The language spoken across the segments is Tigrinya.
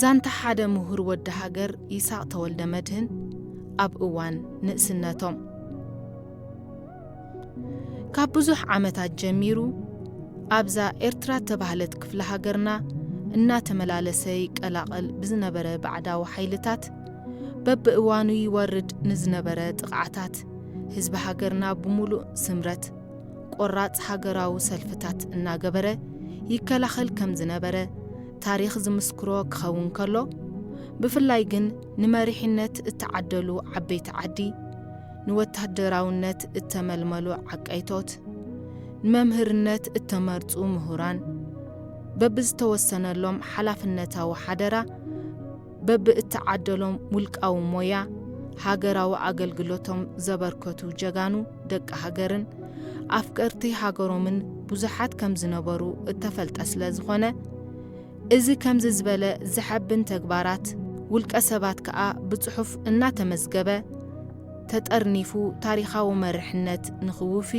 ዛንታ ሓደ ምሁር ወዲ ሃገር ይስሐቅ ተወልደ መድህን ኣብ እዋን ንእስነቶም። ካብ ብዙሕ ዓመታት ጀሚሩ ኣብዛ ኤርትራ ተባህለት ክፍለ ሃገርና እናተመላለሰ ይቀላቐል ብዝነበረ ባዕዳዊ ሓይልታት፣ በብእዋኑ ይወርድ ንዝነበረ ጥቕዓታት፣ ህዝቢ ሃገርና ብምሉእ ስምረት ቆራጽ ሃገራዊ ሰልፍታት እናገበረ ይከላኸል ከም ዝነበረ ታሪኽ ዝምስክሮ ክኸውን ከሎ፣ ብፍላይ ግን ንመሪሕነት እተዓደሉ ዓበይቲ ዓዲ፣ ንወታደራውነት እተመልመሉ ዓቀይቶት፣ ንመምህርነት እተመርጹ ምሁራን፣ በብዝተወሰነሎም ሓላፍነታዊ ሓደራ በብእተዓደሎም ውልቃዊ ሞያ ሃገራዊ ኣገልግሎቶም ዘበርከቱ ጀጋኑ ደቂ ሃገርን ኣፍቀርቲ ሃገሮምን ብዙሓት ከም ዝነበሩ እተፈልጠ ስለ ዝኾነ፣ እዚ ከምዚ ዝበለ ዘሐብን ተግባራት ውልቀ ሰባት ከኣ ብጽሑፍ እናተመዝገበ ተጠርኒፉ ታሪኻዊ መርሕነት ንኽውፊ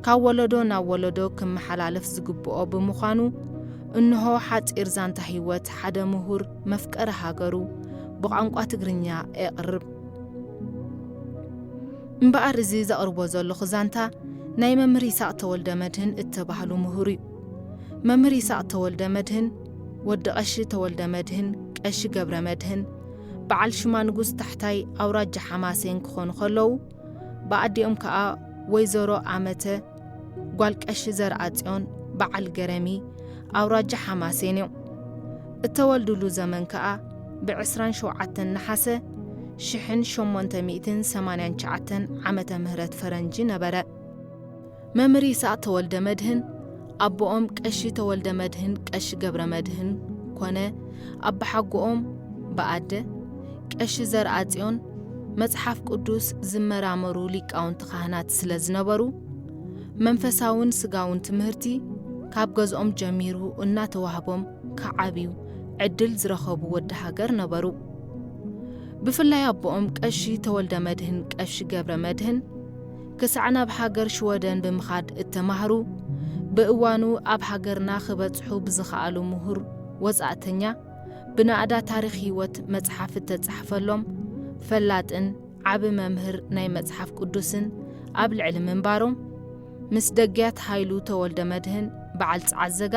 ካብ ወለዶ ናብ ወለዶ ክመሓላለፍ ዝግብኦ ብምዃኑ፣ እንሆ ሓጺር ዛንታ ህይወት ሓደ ምሁር መፍቀሪ ሃገሩ ብቋንቋ ትግርኛ የቕርብ። እምበኣር እዚ ዘቕርቦ ዘለኹ ዛንታ ናይ መምህር ይስሐቅ ተወልደ መድህን እተባህሉ ምሁር እዩ። መምህር ይስሐቅ ተወልደ መድህን ወዲ ቀሺ ተወልደ መድህን ቀሺ ገብረ መድህን በዓል ሽማ ንጉስ ታሕታይ ኣውራጃ ሓማሴን ክኾኑ ከለዉ፣ ብኣዲኦም ከኣ ወይዘሮ ኣመተ ጓል ቀሺ ዘርኣጽዮን በዓል ገረሚ ኣውራጃ ሓማሴን እዮም። እተወልዱሉ ዘመን ከኣ ብ ዕስራን ሸውዓተን ነሓሰ ሽሕን ሸሞንተ ሚእትን ሰማንያን ትሽዓተን ዓመተ ምህረት ፈረንጂ ነበረ። መምህር ይስሐቅ ተወልደ መድህን ኣቦኦም ቀሺ ተወልደ መድህን ቀሺ ገብረ መድህን ኮነ፣ ኣባሓጎኦም ብኣደ ቀሺ ዘርኣጽዮን መጽሓፍ ቅዱስ ዝመራመሩ ሊቃውንቲ ካህናት ስለ ዝነበሩ፣ መንፈሳውን ስጋውን ትምህርቲ ካብ ገዝኦም ጀሚሩ እናተዋህቦም ክዓብዩ ዕድል ዝረኸቡ ወዲ ሃገር ነበሩ። ብፍላይ ኣቦኦም ቀሺ ተወልደ መድህን ቀሺ ገብረ መድህን ክሳዕ ናብ ሃገር ሽወደን ብምኻድ እተማህሩ፣ ብእዋኑ ኣብ ሃገርና ክበጽሑ ብዝኸኣሉ ምሁር ወጻእተኛ፣ ብናእዳ ታሪኽ ህይወት መጽሓፍ እተጻሕፈሎም ፈላጥን ዓቢ መምህር ናይ መጽሓፍ ቅዱስን ኣብ ልዕሊ ምንባሮም፣ ምስ ደግያት ሃይሉ ተወልደ መድህን በዓል ጸዓት ዘጋ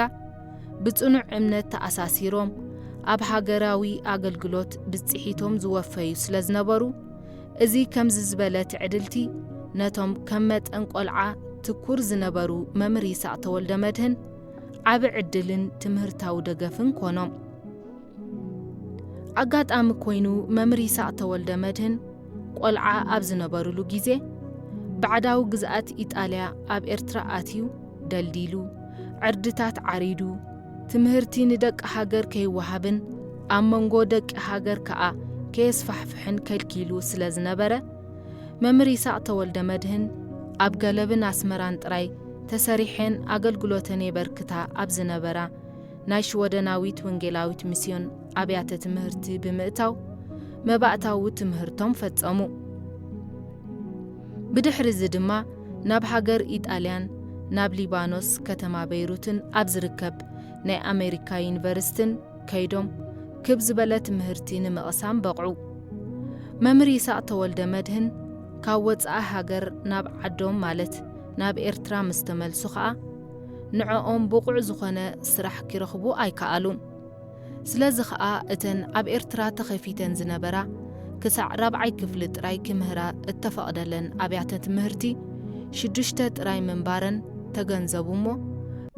ብጽኑዕ እምነት ተኣሳሲሮም ኣብ ሃገራዊ ኣገልግሎት ብጽሒቶም ዝወፈዩ ስለ ዝነበሩ፣ እዚ ከምዚ ዝበለ ትዕድልቲ ነቶም ከም መጠን ቆልዓ ትኩር ዝነበሩ መምህር ይስሐቅ ተወልደ መድህን ዓቢ ዕድልን ትምህርታዊ ደገፍን ኮኖም። ኣጋጣሚ ኮይኑ መምህር ይስሐቅ ተወልደ መድህን ቆልዓ ኣብ ዝነበሩሉ ግዜ፣ ባዕዳዊ ግዝኣት ኢጣልያ ኣብ ኤርትራ ኣትዩ ደልዲሉ፣ ዕርድታት ዓሪዱ፣ ትምህርቲ ንደቂ ሃገር ከይወሃብን ኣብ መንጎ ደቂ ሃገር ከኣ ከየስፋሕፍሕን ከልኪሉ ስለ ዝነበረ፣ መምህር ይስሐቅ ተወልደ መድህን ኣብ ገለብን ኣስመራን ጥራይ ተሰሪሐን ኣገልግሎተን የበርክታ ኣብ ዝነበራ ናይ ሽወደናዊት ወንጌላዊት ሚስዮን ኣብያተ ትምህርቲ ብምእታው መባእታዊ ትምህርቶም ፈጸሙ። ብድሕሪ እዚ ድማ ናብ ሃገር ኢጣልያን ናብ ሊባኖስ ከተማ በይሩትን ኣብ ዝርከብ ናይ ኣሜሪካ ዩኒቨርሲቲን ከይዶም ክብ ዝበለ ትምህርቲ ንምቕሳም በቕዑ። መምህር ይስሐቅ ተወልደ መድህን ካብ ወጻኢ ሃገር ናብ ዓዶም ማለት ናብ ኤርትራ ምስ ተመልሱ ኸኣ ንዕኦም ብቑዕ ዝኾነ ስራሕ ኪረኽቡ ኣይከኣሉን። ስለዚ ኸኣ እተን ኣብ ኤርትራ ተኸፊተን ዝነበራ ክሳዕ ራብዓይ ክፍሊ ጥራይ ክምህራ እተፈቕደለን ኣብያተ ትምህርቲ ሽዱሽተ ጥራይ ምንባረን ተገንዘቡ እሞ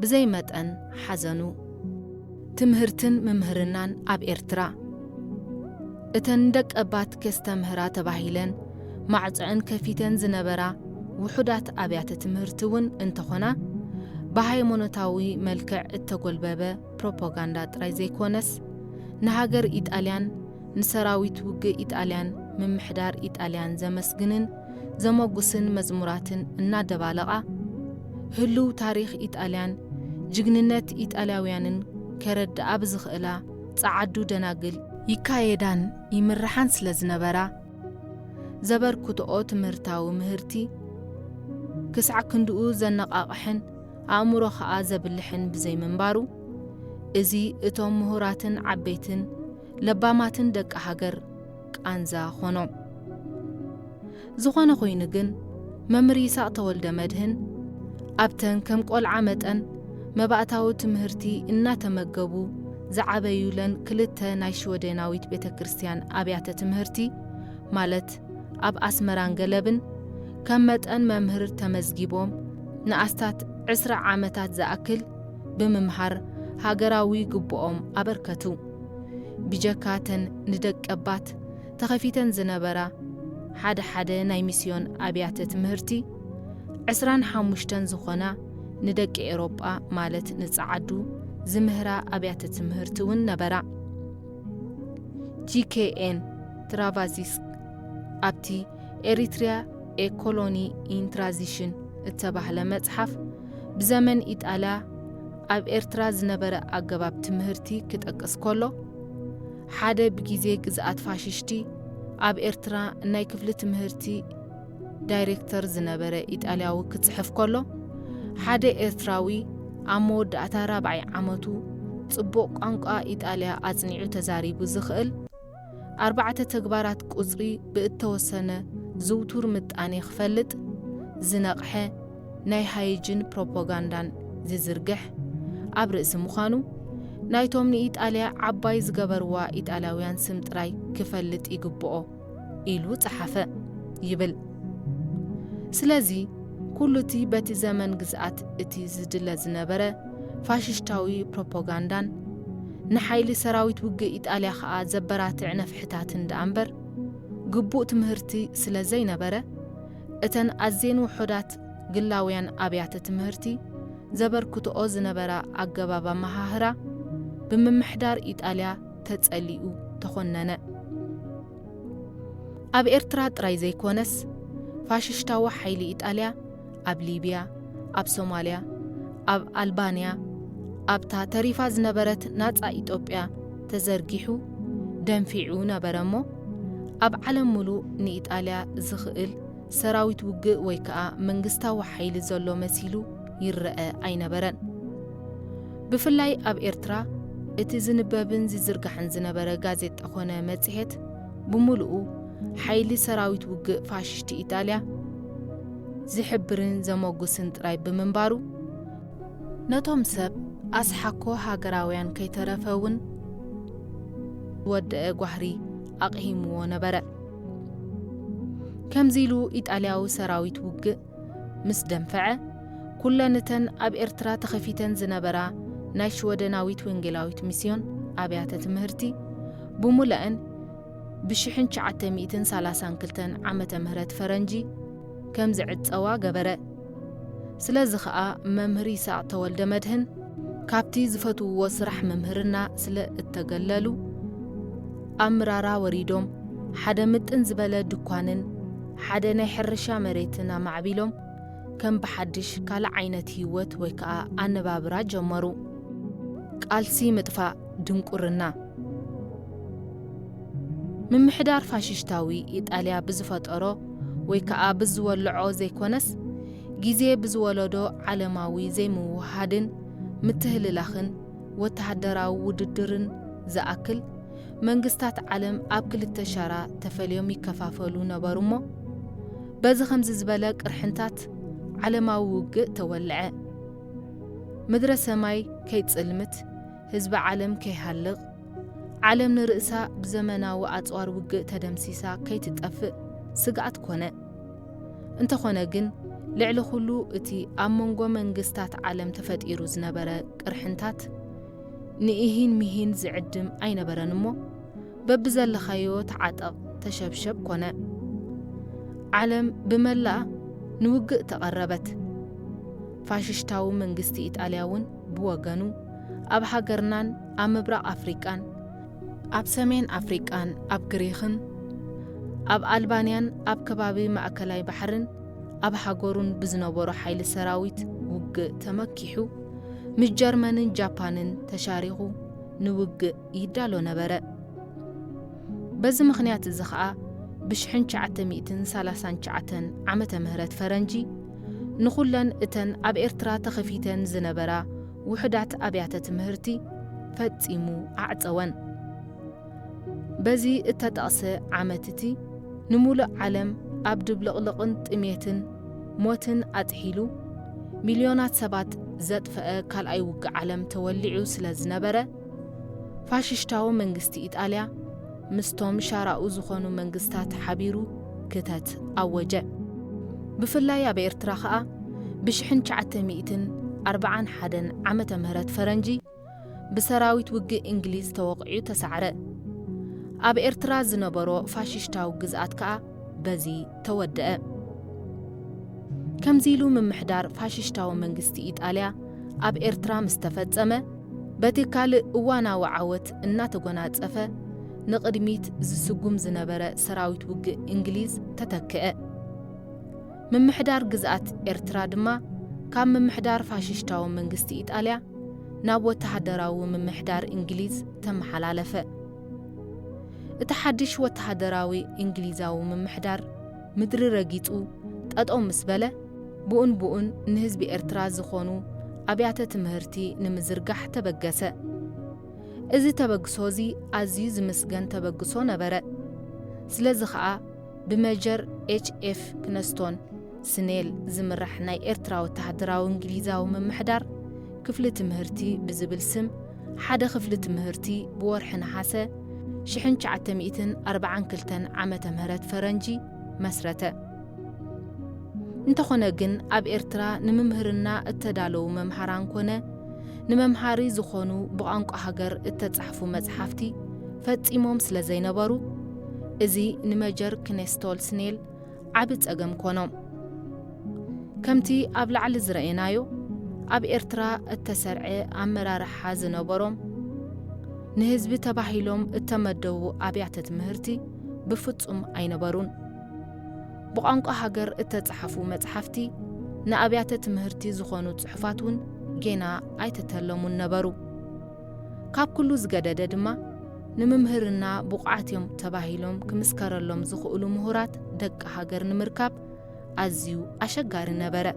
ብዘይ መጠን ሓዘኑ። ትምህርትን ምምህርናን ኣብ ኤርትራ። እተን ደቀባት ከስተምህራ ተባሂለን ማዕጾአን ከፊተን ዝነበራ ውሑዳት ኣብያተ ትምህርቲ እውን እንተኾና፣ ብሃይማኖታዊ መልክዕ እተጎልበበ ፕሮፓጋንዳ ጥራይ ዘይኮነስ፣ ንሃገር ኢጣልያን ንሰራዊት ውግእ ኢጣልያን ምምሕዳር ኢጣልያን ዘመስግንን ዘመጉስን መዝሙራትን እናደባለቓ፣ ህሉው ታሪኽ ኢጣልያን ጅግንነት ኢጣልያውያንን ከረድኣ ብዝኽእላ ጸዓዱ ደናግል ይካየዳን ይምርሓን ስለ ዝነበራ፣ ዘበርክትኦ ትምህርታዊ ምህርቲ ክሳዕ ክንድኡ ዘነቓቕሕን ኣእምሮ ኸኣ ዘብልሕን ብዘይምንባሩ፣ እዚ እቶም ምሁራትን ዓበይትን ለባማትን ደቂ ሃገር ቃንዛ ኾኖም። ዝኾነ ኾይኑ ግን፣ መምህር ይስሐቅ ተወልደ መድህን ኣብተን ከም ቆልዓ መጠን መባእታዊ ትምህርቲ እናተመገቡ ዝዓበዩለን ክልተ ናይ ሽወደናዊት ቤተ ክርስቲያን ኣብያተ ትምህርቲ፣ ማለት ኣብ ኣስመራን ገለብን፣ ከም መጠን መምህር ተመዝጊቦም ንኣስታት ዕስራ ዓመታት ዝኣክል ብምምሃር ሃገራዊ ግቡኦም ኣበርከቱ። ብጀካ ተን ንደቀባት ተኸፊተን ዝነበራ ሓደ ሓደ ናይ ሚስዮን ኣብያተ ትምህርቲ፣ ዕስራን ሓሙሽተን ዝኾና ንደቂ ኤውሮጳ፣ ማለት ንጸዓዱ ዝምህራ ኣብያተ ትምህርቲ እውን ነበራ። ጂ ኬ ኤን ትራቫዚስክ ኣብቲ ኤሪትሪያ ኤ ኮሎኒ ኢን ትራንዚሽን እተባህለ መጽሓፍ፣ ብዘመን ኢጣልያ ኣብ ኤርትራ ዝነበረ ኣገባብ ትምህርቲ ክጠቅስ ከሎ፣ ሓደ ብግዜ ግዝኣት ፋሽሽቲ ኣብ ኤርትራ ናይ ክፍሊ ትምህርቲ ዳይሬክተር ዝነበረ ኢጣልያዊ ክጽሕፍ ከሎ፣ ሓደ ኤርትራዊ ኣብ መወዳእታ ራብዓይ ዓመቱ ጽቡቕ ቋንቋ ኢጣልያ ኣጽኒዑ ተዛሪቡ ዝኽእል፣ ኣርባዕተ ተግባራት ቁጽሪ ብእተወሰነ ዝውቱር ምጣኔ ክፈልጥ ዝነቕሐ፣ ናይ ሃይጅን ፕሮፓጋንዳን ዝዝርግሕ ኣብ ርእሲ ምዃኑ፣ ናይቶም ንኢጣልያ ዓባይ ዝገበርዋ ኢጣልያውያን ስም ጥራይ ክፈልጥ ይግብኦ ኢሉ ጸሓፈ ይብል። ስለዚ፣ ኩሉ እቲ በቲ ዘመን ግዝኣት እቲ ዝድለ ዝነበረ ፋሽሽታዊ ፕሮፓጋንዳን ንሓይሊ ሰራዊት ውግእ ኢጣልያ ኸኣ ዘበራትዕ ነፍሕታትን ደኣ እምበር፣ ግቡእ ትምህርቲ ስለ ዘይነበረ፣ እተን ኣዝየን ውሑዳት ግላውያን ኣብያተ ትምህርቲ ዘበርክትኦ ዝነበራ ኣገባብ ኣመሃህራ ብምምሕዳር ኢጣልያ ተጸሊኡ ተኾነነ። ኣብ ኤርትራ ጥራይ ዘይኮነስ፣ ፋሽሽታዊ ሓይሊ ኢጣልያ ኣብ ሊብያ፣ ኣብ ሶማልያ፣ ኣብ ኣልባንያ፣ ኣብታ ተሪፋ ዝነበረት ናጻ ኢትዮጵያ ተዘርጊሑ ደንፊዑ ነበረ እሞ፣ ኣብ ዓለም ምሉእ ንኢጣልያ ዝኽእል ሰራዊት ውግእ ወይ ከኣ መንግስታዊ ሓይሊ ዘሎ መሲሉ ይረአ ኣይነበረን። ብፍላይ ኣብ ኤርትራ፣ እቲ ዝንበብን ዝዝርጋሕን ዝነበረ ጋዜጣ ኮነ መጽሔት፣ ብምሉኡ ሓይሊ ሰራዊት ውግእ ፋሽስቲ ኢጣልያ ዝሕብርን ዘመጉስን ጥራይ ብምንባሩ፣ ነቶም ሰብ ኣስሓኮ ሃገራውያን ከይተረፈ እውን ዝወደአ ጓህሪ ኣቕሂምዎ ነበረ። ከምዚ ኢሉ ኢጣልያዊ ሰራዊት ውግእ ምስ ደንፈዐ፣ ኩለን እተን ኣብ ኤርትራ ተኸፊተን ዝነበራ ናይ ሽወደናዊት ወንጌላዊት ሚስዮን ኣብያተ ትምህርቲ ብሙለአን ብሽሕን ትሽዓተ ሚእትን ሰላሳን ክልተን ዓመተ ምህረት ፈረንጂ ከም ዝዕጸዋ ገበረ። ስለዚ ኸኣ መምህር ይስሐቅ ተወልደ መድህን ካብቲ ዝፈትውዎ ስራሕ ምምህርና ስለ እተገለሉ፣ ኣብ ምራራ ወሪዶም ሓደ ምጥን ዝበለ ድኳንን ሓደ ናይ ሕርሻ መሬትን ኣማዕቢሎም ከም ብሓድሽ ካልእ ዓይነት ህይወት ወይ ከኣ ኣነባብራ ጀመሩ። ቃልሲ ምጥፋእ ድንቁርና። ምምሕዳር ፋሽስታዊ ኢጣልያ ብዝፈጠሮ ወይ ከኣ ብዝወልዖ ዘይኮነስ፣ ግዜ ብዝወለዶ ዓለማዊ ዘይምውህሃድን ምትህልላኽን ወተሃደራዊ ውድድርን ዝኣክል፣ መንግስታት ዓለም ኣብ ክልተ ሻራ ተፈልዮም ይከፋፈሉ ነበሩ እሞ፣ በዚ ከምዚ ዝበለ ቅርሕንታት ዓለማዊ ውግእ ተወልዐ። ምድረ ሰማይ ከይጽልምት፣ ህዝቢ ዓለም ከይሃልቕ፣ ዓለም ንርእሳ ብዘመናዊ ኣጽዋር ውግእ ተደምሲሳ ከይትጠፍእ ስግኣት ኮነ። እንተኾነ ግን፣ ልዕሊ ኩሉ እቲ ኣብ መንጎ መንግስታት ዓለም ተፈጢሩ ዝነበረ ቅርሕንታት ንኢሂን ሚሂን ዝዕድም ኣይነበረን እሞ፣ በብዘለኻዮ ተዓጠቕ ተሸብሸብ ኮነ። ዓለም ብመላኣ ንውግእ ተቐረበት። ፋሽሽታዊ መንግስቲ ኢጣልያ እውን ብወገኑ፣ ኣብ ሃገርናን ኣብ ምብራቕ ኣፍሪቃን፣ ኣብ ሰሜን ኣፍሪቃን ኣብ ግሪኽን፣ ኣብ ኣልባንያን ኣብ ከባቢ ማእከላይ ባሕርን ኣብ ሃገሩን ብዝነበሮ ሓይሊ ሰራዊት ውግእ ተመኪሑ፣ ምስ ጀርመንን ጃፓንን ተሻሪኹ ንውግእ ይዳሎ ነበረ። በዚ ምኽንያት እዚ ኸኣ፣ ብሽሕን ትሽዓተ ሚእትን ሰላሳን ትሽዓተን ዓመተ ምህረት ፈረንጂ፣ ንኹለን እተን ኣብ ኤርትራ ተኸፊተን ዝነበራ ውሑዳት ኣብያተ ትምህርቲ ፈጺሙ ኣዕጸወን። በዚ እተጠቕሰ ዓመት እቲ፣ ንምሉእ ዓለም ኣብ ድብልቕልቕን ጥሜትን ሞትን ኣጥሒሉ፣ ሚልዮናት ሰባት ዘጥፈአ ካልኣይ ውግእ ዓለም ተወሊዑ ስለ ዝነበረ፣ ፋሽስታዊ መንግስቲ ኢጣልያ ምስቶም ሻራኡ ዝኾኑ መንግስታት ሓቢሩ ክተት ኣወጀ። ብፍላይ ኣብ ኤርትራ ኸኣ፣ ብሽሕን ትሽዓተ ሚእትን ኣርብዓን ሓደን ዓመተ ምህረት ፈረንጂ፣ ብሰራዊት ውግእ እንግሊዝ ተወቒዑ ተሳዕረ። ኣብ ኤርትራ ዝነበሮ ፋሽስታዊ ግዝኣት ከኣ በዚ ተወደአ። ከምዚ ኢሉ ምምሕዳር ፋሽስታዊ መንግስቲ ኢጣልያ ኣብ ኤርትራ ምስ ተፈጸመ፣ በቲ ካልእ እዋናዊ ዓወት እናተጎናጸፈ ንቕድሚት ዝስጉም ዝነበረ ሰራዊት ውግእ እንግሊዝ ተተክአ። ምምሕዳር ግዝኣት ኤርትራ ድማ ካብ ምምሕዳር ፋሽስታዊ መንግስቲ ኢጣልያ ናብ ወተሃደራዊ ምምሕዳር እንግሊዝ ተመሓላለፈ። እቲ ሓድሽ ወተሃደራዊ እንግሊዛዊ ምምሕዳር ምድሪ ረጊጹ ጠጠው ምስ በለ፣ ብኡን ብኡን ንህዝቢ ኤርትራ ዝኾኑ ኣብያተ ትምህርቲ ንምዝርጋሕ ተበገሰ። እዚ ተበግሶ እዚ ኣዝዩ ዝምስገን ተበግሶ ነበረ። ስለዚ ኸኣ ብመጀር ኤች ኤፍ ክነስቶን ስኔል ዝምራሕ ናይ ኤርትራ ወተሃደራዊ እንግሊዛዊ ምምሕዳር ክፍሊ ትምህርቲ ብዝብል ስም ሓደ ክፍሊ ትምህርቲ ብወርሒ ነሓሰ ሽሕን ትሽዓተ ሚእትን ኣርብዓን ክልተን ዓመተ ምህረት ፈረንጂ መስረተ። እንተኾነ ግን ኣብ ኤርትራ ንምምህርና እተዳለዉ መምሃራን ኮነ ንመምሃሪ ዝኾኑ ብቋንቋ ሃገር እተጻሕፉ መጽሓፍቲ ፈጺሞም ስለ ዘይነበሩ፣ እዚ ንመጀር ክነስቶል ስኔል ዓቢ ጸገም ኮኖ። ከምቲ ኣብ ላዕሊ ዝረኣናዮ፣ ኣብ ኤርትራ እተሰርዐ ኣመራርሓ ዝነበሮም፣ ንህዝቢ ተባሂሎም እተመደቡ ኣብያተ ትምህርቲ ብፍጹም ኣይነበሩን። ብቋንቋ ሃገር እተጻሕፉ መጽሓፍቲ፣ ንኣብያተ ትምህርቲ ዝኾኑ ጽሑፋት እውን ጌና ኣይተተለሙን ነበሩ። ካብ ኩሉ ዝገደደ ድማ፣ ንምምህርና ብቑዓት እዮም ተባሂሎም ክምስከረሎም ዝኽእሉ ምሁራት ደቂ ሃገር ንምርካብ ኣዝዩ ኣሸጋሪ ነበረ።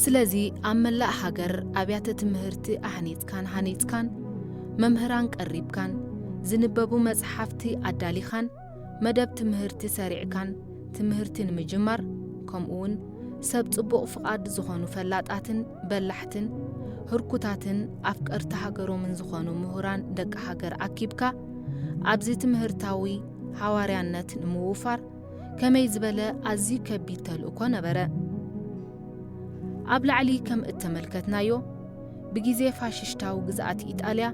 ስለዚ ኣብ መላእ ሃገር ኣብያተ ትምህርቲ ኣህኒጽካን ሃኒጽካን፣ መምህራን ቀሪብካን፣ ዝንበቡ መጽሓፍቲ ኣዳሊኻን፣ መደብ ትምህርቲ ሰሪዕካን ትምህርቲ ንምጅማር፣ ከምኡውን ሰብ ጽቡቕ ፍቓድ ዝኾኑ ፈላጣትን በላሕትን ህርኩታትን ኣፍቀርቲ ሃገሮምን ዝኾኑ ምሁራን ደቂ ሃገር ኣኪብካ፣ ኣብዚ ትምህርታዊ ሃዋርያነት ንምውፋር ከመይ ዝበለ ኣዝዩ ከቢድ ተልእኮ ነበረ። ኣብ ላዕሊ ከም እተመልከትናዮ፣ ብግዜ ፋሽስታዊ ግዝኣት ኢጣልያ፣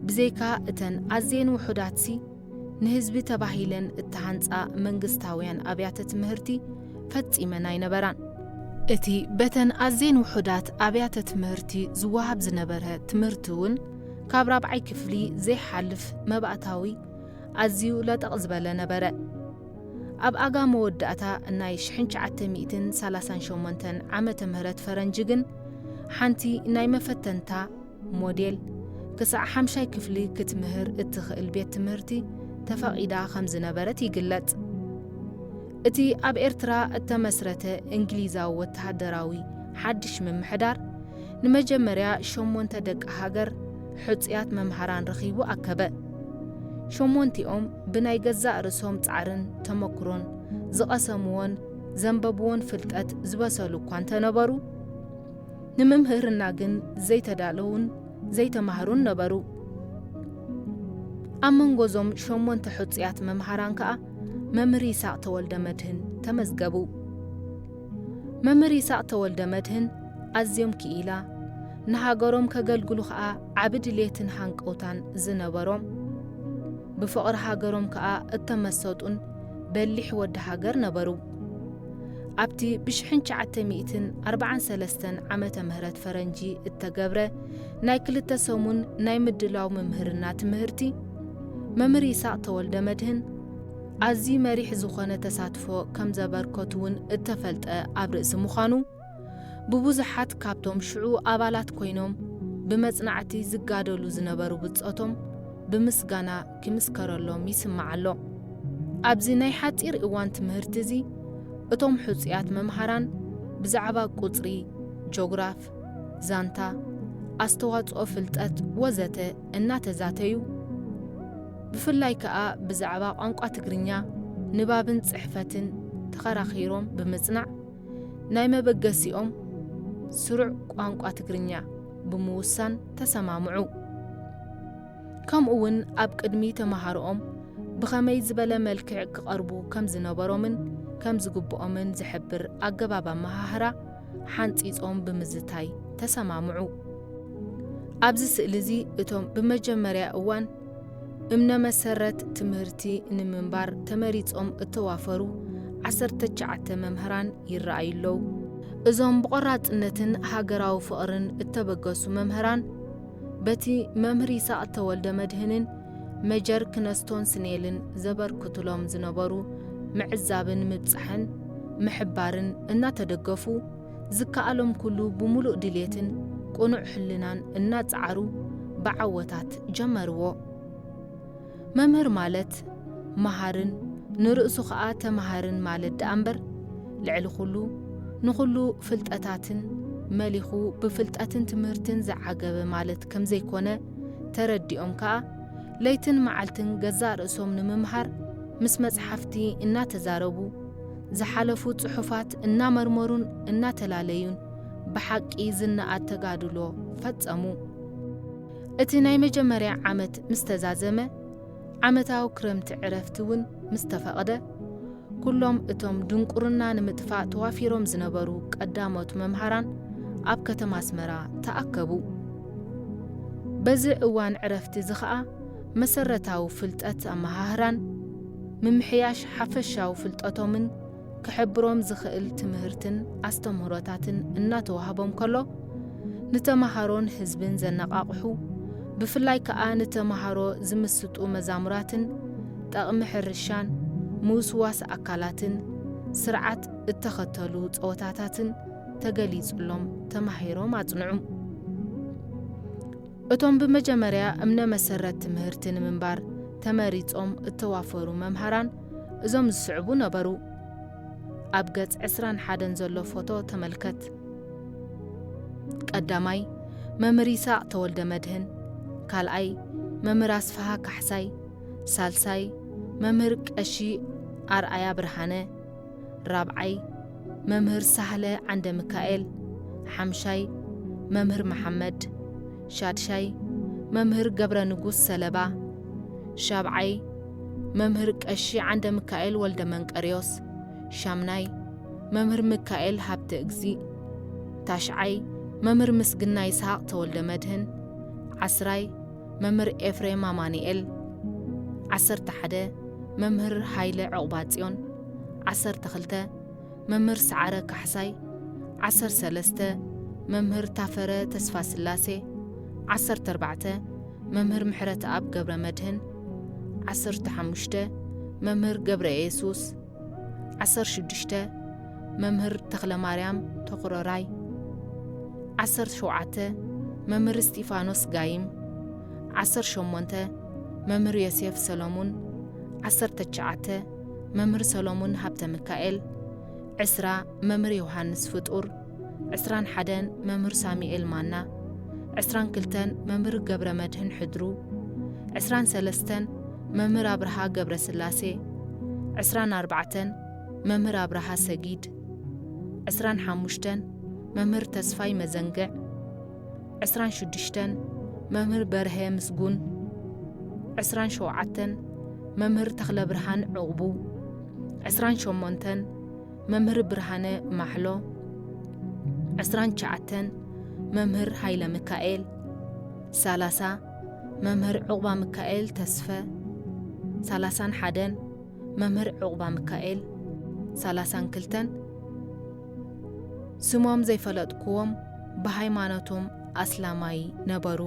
ብዘይካ እተን ኣዝየን ውሑዳትሲ ንህዝቢ ተባሂለን እተሃንጻ መንግስታውያን ኣብያተ ትምህርቲ ፈጺመን ኣይነበራን። እቲ በተን ኣዝየን ውሑዳት ኣብያተ ትምህርቲ ዝወሃብ ዝነበረ ትምህርቲ እውን ካብ ራብዓይ ክፍሊ ዘይሓልፍ መባእታዊ ኣዝዩ ለጠቕ ዝበለ ነበረ። ኣብ ኣጋ መወዳእታ ናይ ሽሕን ትሽዓተ ሚእትን ሰላሳን ሸሞንተን ዓመተ ምህረት ፈረንጂ ግን ሓንቲ ናይ መፈተንታ ሞዴል ክሳዕ ሓምሻይ ክፍሊ ክትምህር እትኽእል ቤት ትምህርቲ ተፈቒዳ ከም ዝነበረት ይግለጽ። እቲ ኣብ ኤርትራ እተመስረተ እንግሊዛዊ ወተሃደራዊ ሓድሽ ምምሕዳር ንመጀመርያ ሸሞንተ ደቂ ሃገር ሕጹያት መምሃራን ረኺቡ ኣከበ። ሸሞንቲኦም ብናይ ገዛእ ርእሶም ጻዕርን ተመክሮን ዝቐሰምዎን ዘንበብዎን ፍልጠት ዝበሰሉ እኳ እንተነበሩ፣ ንምምህርና ግን ዘይተዳለዉን ዘይተማህሩን ነበሩ። ኣብ መንጎ እዞም ሸሞንተ ሕጹያት መምሃራን ከኣ መምህር ይስሐቕ ተወልደ መድህን ተመዝገቡ። መምህር ይስሐቕ ተወልደ መድህን ኣዝዮም ክኢላ፣ ንሃገሮም ከገልግሉ ከኣ ዓቢ ድሌትን ሃንቀውታን ዝነበሮም፣ ብፍቕሪ ሃገሮም ከኣ እተመሰጡን በሊሕ ወዲ ሃገር ነበሩ። ኣብቲ ብሽሕን ትሽዓተ ሚእትን ኣርብዓን ሰለስተን ዓመተ ምህረት ፈረንጂ እተገብረ ናይ ክልተ ሰሙን ናይ ምድላው ምምህርና ትምህርቲ፣ መምህር ይስሐቕ ተወልደ መድህን ኣዝዩ መሪሕ ዝኾነ ተሳትፎ ከም ዘበርከቱ እውን እተፈልጠ ኣብ ርእሲ ምዃኑ፣ ብብዙሓት ካብቶም ሽዑ ኣባላት ኮይኖም ብመጽናዕቲ ዝጋደሉ ዝነበሩ ብጾቶም ብምስጋና ክምስከረሎም ይስማዕ ኣሎ። ኣብዚ ናይ ሓጺር እዋን ትምህርቲ እዚ፣ እቶም ሕጹያት መምሃራን ብዛዕባ ቁጽሪ፣ ጆግራፍ፣ ዛንታ፣ ኣስተዋጽኦ ፍልጠት ወዘተ እናተዛተዩ፣ ብፍላይ ከኣ ብዛዕባ ቋንቋ ትግርኛ ንባብን ጽሕፈትን ተኸራኺሮም ብምጽናዕ፣ ናይ መበገሲኦም ስሩዕ ቋንቋ ትግርኛ ብምውሳን ተሰማምዑ። ከምኡ እውን ኣብ ቅድሚ ተመሃሮኦም ብኸመይ ዝበለ መልክዕ ክቐርቡ ከም ዝነበሮምን ከም ዝግብኦምን ዝሕብር ኣገባብ ኣመሃህራ ሓንጺጾም ብምዝታይ ተሰማምዑ። ኣብዚ ስእሊ እዚ እቶም ብመጀመርያ እዋን እምነ መሰረት ትምህርቲ ንምንባር ተመሪጾም እተዋፈሩ ዓሰርተ ትሽዓተ መምህራን ይረኣዩ ኣለዉ። እዞም ብቖራጽነትን ሃገራዊ ፍቕርን እተበገሱ መምህራን፣ በቲ መምህር ይስሐቕ ተወልደ መድህንን መጀር ክነስቶን ስኔልን ዘበርክቱሎም ዝነበሩ ምዕዛብን ምብጻሕን ምሕባርን እናተደገፉ፣ ዝከኣሎም ኩሉ ብምሉእ ድሌትን ቅኑዕ ሕልናን እናጸዓሩ ብዓወታት ጀመርዎ። መምህር ማለት መሃርን ንርእሱ ኸኣ ተመሃርን ማለት ደኣ እምበር፣ ልዕሊ ኩሉ ንኹሉ ፍልጠታትን መሊኹ ብፍልጠትን ትምህርትን ዝዓገበ ማለት ከም ዘይኮነ ተረዲኦም ከኣ፣ ለይትን መዓልትን ገዛእ ርእሶም ንምምሃር ምስ መጽሓፍቲ እናተዛረቡ፣ ዝሓለፉ ጽሑፋት እናመርመሩን እናተላለዩን ብሓቂ ዝነኣድ ተጋድሎ ፈጸሙ። እቲ ናይ መጀመርያ ዓመት ምስ ተዛዘመ፣ ዓመታዊ ክረምቲ ዕረፍቲ እውን ምስ ተፈቕደ፣ ኩሎም እቶም ድንቁርና ንምጥፋእ ተዋፊሮም ዝነበሩ ቀዳሞት መምሃራን ኣብ ከተማ ኣስመራ ተኣከቡ። በዚ እዋን ዕረፍቲ እዚ ኸኣ መሰረታዊ ፍልጠት ኣመሃህራን ምምሕያሽ ሓፈሻዊ ፍልጠቶምን ክሕብሮም ዝኽእል ትምህርትን ኣስተምህሮታትን እናተዋህቦም ከሎ፣ ንተመሃሮን ህዝብን ዘነቓቕሑ፣ ብፍላይ ከኣ ንተመሃሮ ዝምስጡ መዛሙራትን ጠቕሚ ሕርሻን ምውስዋስ ኣካላትን ስርዓት እተኸተሉ ጸወታታትን ተገሊጹሎም ተማሂሮም ኣጽንዑ። እቶም ብመጀመርያ እምነ መሰረት ትምህርቲ ንምንባር ተመሪጾም እተዋፈሩ መምሃራን እዞም ዝስዕቡ ነበሩ። ኣብ ገጽ ዕስራን ሓደን ዘሎ ፎቶ ተመልከት። ቀዳማይ፣ መምህር ይስሐቕ ተወልደ መድህን፣ ካልኣይ፣ መምህር ኣስፍሃ ካሕሳይ፣ ሳልሳይ፣ መምህር ቀሺ ኣርኣያ ብርሃነ፣ ራብዓይ፣ መምህር ሳህለ ዓንደ ሚካኤል፣ ሓምሻይ፣ መምህር መሓመድ፣ ሻድሻይ፣ መምህር ገብረ ንጉስ ሰለባ፣ ሻብዓይ፣ መምህር ቀሺ ዓንደ ሚካኤል ወልደ መንቀርዮስ፣ ሻምናይ፣ መምህር ሚካኤል ሃብተ እግዚእ፣ ታሽዓይ፣ መምህር ምስግና ይስሐቕ ተወልደ መድህን፣ ዓስራይ፣ መምህር ኤፍሬም ኣማኑኤል፣ ዓሰርተ ሓደ፣ መምህር ሃይለ ዕቑባጽዮን፣ ዓሰርተ ክልተ፣ መምህር ሰዓረ ካሕሳይ፣ ዓሰርተ ሰለስተ፣ መምህር ታፈረ ተስፋስላሴ፣ ዓሰርተ ኣርባዕተ፣ መምህር ምሕረተኣብ ገብረ መድህን፣ ዓሰርተ ሓሙሽተ፣ መምህር ገብረ የሱስ፣ ዓሰርተ ሽዱሽተ፣ መምህር ተኽለማርያም ተኹረራይ፣ ዓሰርተ ሸውዓተ፣ መምህር እስጢፋኖስ ጋይም፣ ዓሰርተ ሸሞንተ፣ መምህር ዮሴፍ ሰሎሙን፣ ዓሰርተ ትሽዓተ፣ መምህር ሰሎሙን ሃብተ ሚካኤል፣ ዕስራ፣ መምህር ዮሃንስ ፍጡር፣ ዕስራን ሓደን፣ መምህር ሳሙኤል ማና፣ ዕስራን ክልተን፣ መምህር ገብረ መድህን ሕድሩ፣ ዕስራን ሰለስተን፣ መምህር ኣብርሃ ገብረ ስላሴ፣ ዕስራን ኣርባዕተን፣ መምህር ኣብርሃ ሰጊድ፣ ዕስራን ሓሙሽተን፣ መምህር ተስፋይ መዘንግዕ፣ ዕስራን ሽዱሽተን፣ መምህር በርሀ ምስጉን፣ ዕስራን ሸውዓተን፣ መምህር ተኽለብርሃን ዕቑቡ፣ ዕስራን ሸሞንተን፣ መምህር ብርሃነ ማሕሎ፣ ዕስራን ትሽዓተን፣ መምህር ሃይለ ሚካኤል፣ ሰላሳ፣ መምህር ዕቑባ ሚካኤል ተስፈ፣ ሰላሳን ሓደን፣ መምህር ዕቑባ ሚካኤል፣ ሰላሳን ክልተን፣ ስሞም ዘይፈለጥክዎም ብሃይማኖቶም ኣስላማይ ነበሩ።